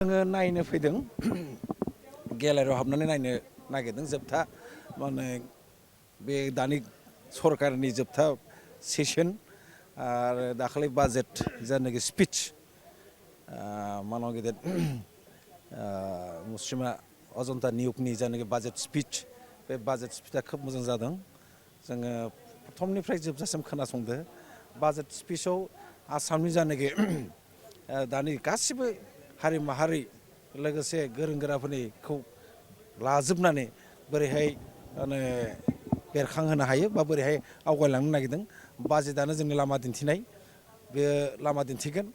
जोङो नायनो फैदों गेलारियाव हाबनानै नायनो नागिरदों जोबथा माने बे दानि सरकारनि जोबथा सेसन आरो दाखालि बाजेट जायनाखि स्पिच मानव गेदेर मुस्रिमा अजन्ता नियुगनि जायनाखि बाजेट स्पिच बे बाजेट स्पिचआ खोब मोजां जादों। जोङो प्रथमनिफ्राय जोबजासिम खोनासंदो बाजेट स्पिचआव आसामनि जायनाखि दानि गासिबो हारि माहारि लोगोसे गोरों गोराफोरनिखौ लाजोबनानै बोरैहाय माने बेरखांहोनो हायो बा बोरैहाय आवगायलांनो नागिरदों बाजेटआनो जोंनि लामा दिन्थिनाय बे लामा दिन्थिगोन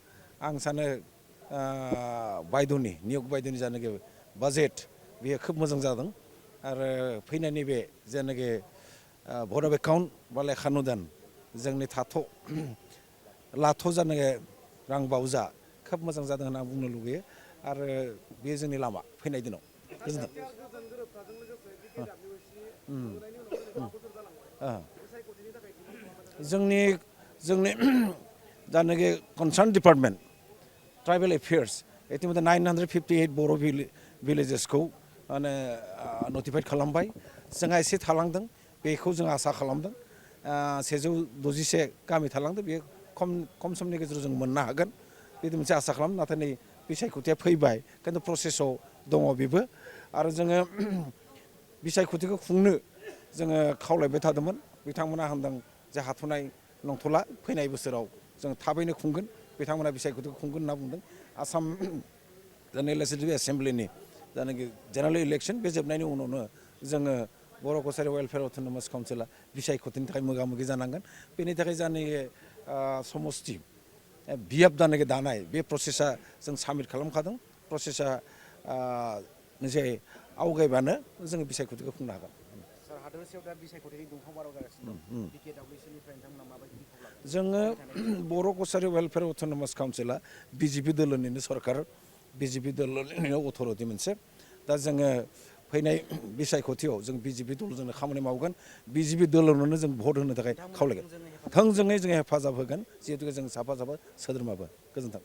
आं सानो बायद'नि नियग बायद'नि जायनाखि बाजेट बेयो खोब मोजां जादों आरो फैनायनि बे जायनाखि भट अफ एकाउन्ट बा लेखा नुदान जोंनि लाथ' जानाय रां बावजा खोब मोजां जादों होनना बुंनो लुबैयो आरो बे जोंनि लामा फैनाय दिनाव गोजोन्थों। जोंनि जायनाखि कनसार्न डिपार्टमेन्ट ट्राइबेल एफेयार्स इतिमধ্যে 958 बर' भिलेजेसखौ माने नटिफाइड खालामबाय जोंहा एसे थालांदों बेखौ जों आसा खालामदों 161 गामि थालांदों बेयो खम समनि गेजेराव जों मोननो हागोन बिदि मोनसे आसा खालाम नाथाय नै बिसायख'थिया फैबाय खिन्थु प्रसेसआव दङ बेबो आरो जोङो बिसायख'थिखौ खुंनो जोङो खावलायबाय थादोंमोन बिथांमोना होनदों जे हाथ'नाय नंथ'ला फैनाय बोसोराव जों थाबैनो खुंगोन बिथांमोना बिसायख'थिखौ खुंगोन होनना बुंदों आसाम लेजिस्लेटिभ एसेमब्लिनि जायनाखि जेनेरेल इलेक्सन बे जोबनायनि उनावनो जोङो बर' कसारि वेलफेयार अट'नमास काउन्सिला बिसायख'थिनि थाखाय मोगा मोगि जानांगोन बेनि थाखाय जायनाखि समस्ति बियाब जायनाखि दानाय बे प्रसेसा जों साबमिट खालामखादों प्रसेसा मोनसे आवगायबानो जोङो बिसायख'थिखौ खुंनो हागोन। सार हादोरसेयाव दा बिसायख'थिनि दुंहाव बाराव जागासिनो दं बिटिएडब्लिउसिनिफ्राय नोंथांमोना माबायदि बिफाव लागोन? जोङो बर' कसारि वेलफेयार अट'नमास काउन्सिला बिजेपि दोलोनिनो सरकार बिजेपि दोलोनि अथ'रिटि मोनसे दा जोङो फैनाय बिसायख'थियाव जों बिजेपि दलजोंनो खामानि मावगोन बिजेपि दोलोनोनो जों भट होनो थाखाय खावलायगोन थोंजोङै जोङो हेफाजाब होगोन जिहेतु जों साफा सोद्रोमाबो गोजोन्थों।